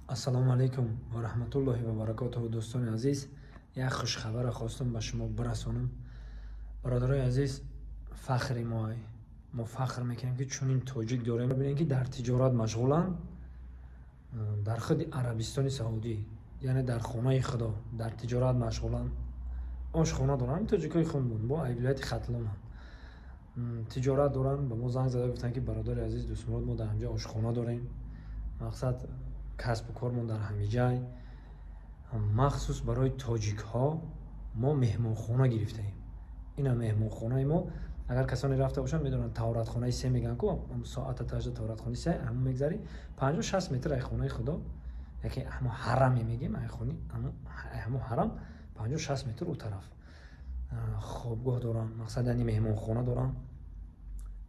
Ассалому алайкум ва раҳматуллоҳи ва баракотуҳу, дӯстони азиз. Як хушхабара хостам ба шумо бирасонам. Бародарои азиз, фахри моай, мо фахр мекунем, ки чунин тоҷик дорем. Бибинем, ки дар тиҷорат машғуланд, дар худи Арабистони Саудӣ, яъне дар хонаи Худо дар тиҷорат машғуланд, ошхона доранд. Тоҷикои хунбун бо вилояти Хатлонанд, тиҷорат доранд. Ба мо занг зада гуфтанд, ки бародари азиз Дӯстмурод, мо дар ҳамҷа ошхона дорем, мақсад касбу кормон дар ҳамиҷай, махсус барои тоҷикҳо мо меҳмонхона гирифтаем. Ина меҳмонхонаи мо. Агар касоне рафта бошанд, медонанд, Таоратхонаи се мегӯянд ку, соата тажда Таоратхонаи се, ҳамон мегзарӣ, 50-60 метр ай хонаи Худо, яке ҳамо ҳараме мегем, ҳамо ҳарам 50-60 метр ӯ тараф хобгоҳ доранд, мақсад яъне меҳмонхона доранд.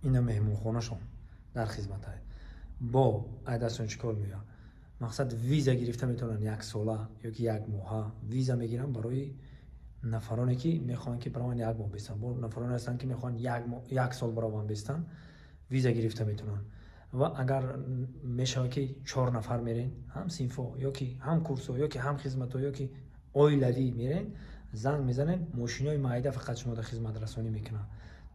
Ина меҳмонхонашон дар хизматай. Бо ай дастон чӣ кор меояд? Мақсад виза гирифта метавонанд, яксола ёки як моҳа виза мегиранд барои нафароне, ки мехоҳанд, ки барованд, як моҳ бистанд. Бо нафароне ҳастанд, ки мехоҳанд як сол барованд бистанд, виза гирифта метавонанд. Ва агар мешавад, ки чор нафар мерен, ҳам синфо ёки ҳам курсо ёки ҳам хизмато ёки оилавӣ мерен, занг мезанед, мошинои майда фақат шумода хизматрасонӣ мекунанд.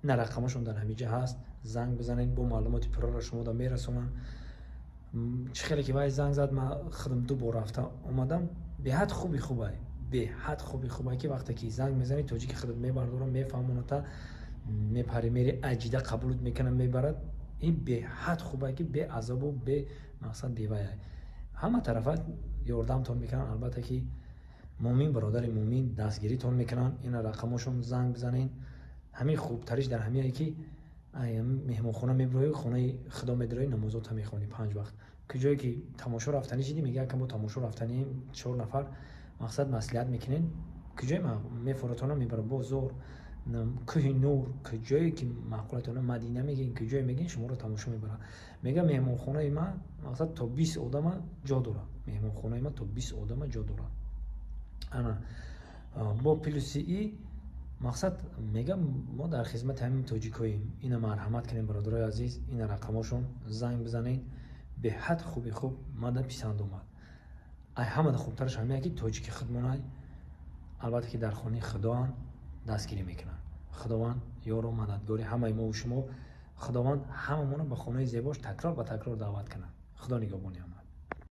Ина рақамашон дар ҳамиҷа ҳаст, занг бизанед, бо маълумоти пурраро шумода мерасонанд. Чӣ хеле ки вай занг зад, ман худам ду бор рафта омадам. Беҳад хуби хубай, беҳад хуби хубай, ки вақте ки занг мезанӣ, тоҷики худат мебардорам, мефаҳмоната, мепари, мери, аҷида қабулут мекунам, мебарад. Ин беҳад хубай, ки беазобу бе мақсад беваяй ҳама тарафа ёрдамтон мекунанд. Албатта ки муъмин бародари муъмин дастгиритон мекунанд. Ина рақамошон, занг бизанед. Ҳамин хубтариш дар ҳамине, ки меҳмонхона мебироӣ, хонаи Худо медироӣ, намозота мехонӣ панҷ вақт. Куҷое ки тамошо рафтанӣ шидӣ, мега якам бо тамошо рафтанӣ, чор нафар мақсад маслиҳат мекунед, куҷое мефоратона мебарад, бозор, Кӯҳи Нур, куҷое ки маъқулатона, Мадина мегин, куҷое мегин, шуморо тамошо мебарад. Мега меҳмонхонаи ман мақсад то 20 одама ҷо дорад, меҳмонхонаи ман то 20 одама ҷо дорад. Ана бо плюси и мақсад мегам, мо дар хизмати ҳамин тоҷикоем. Ина марҳамат кунем, бародарои азиз, ина рақамошон, занг бизанед. Беҳад хуби хуб, мада писанд омад. Ай ҳамада хубтараш ҳамия, ки тоҷики худмонай, албатта ки дар хонаи Худоанд, дастгирӣ мекунанд. Худованд ёру мададгори ҳамаи мову шумо. Худованд ҳамамонро ба хонаи зебош такрор ба такрор даъват кунад. Худо нигаҳбони ҳама.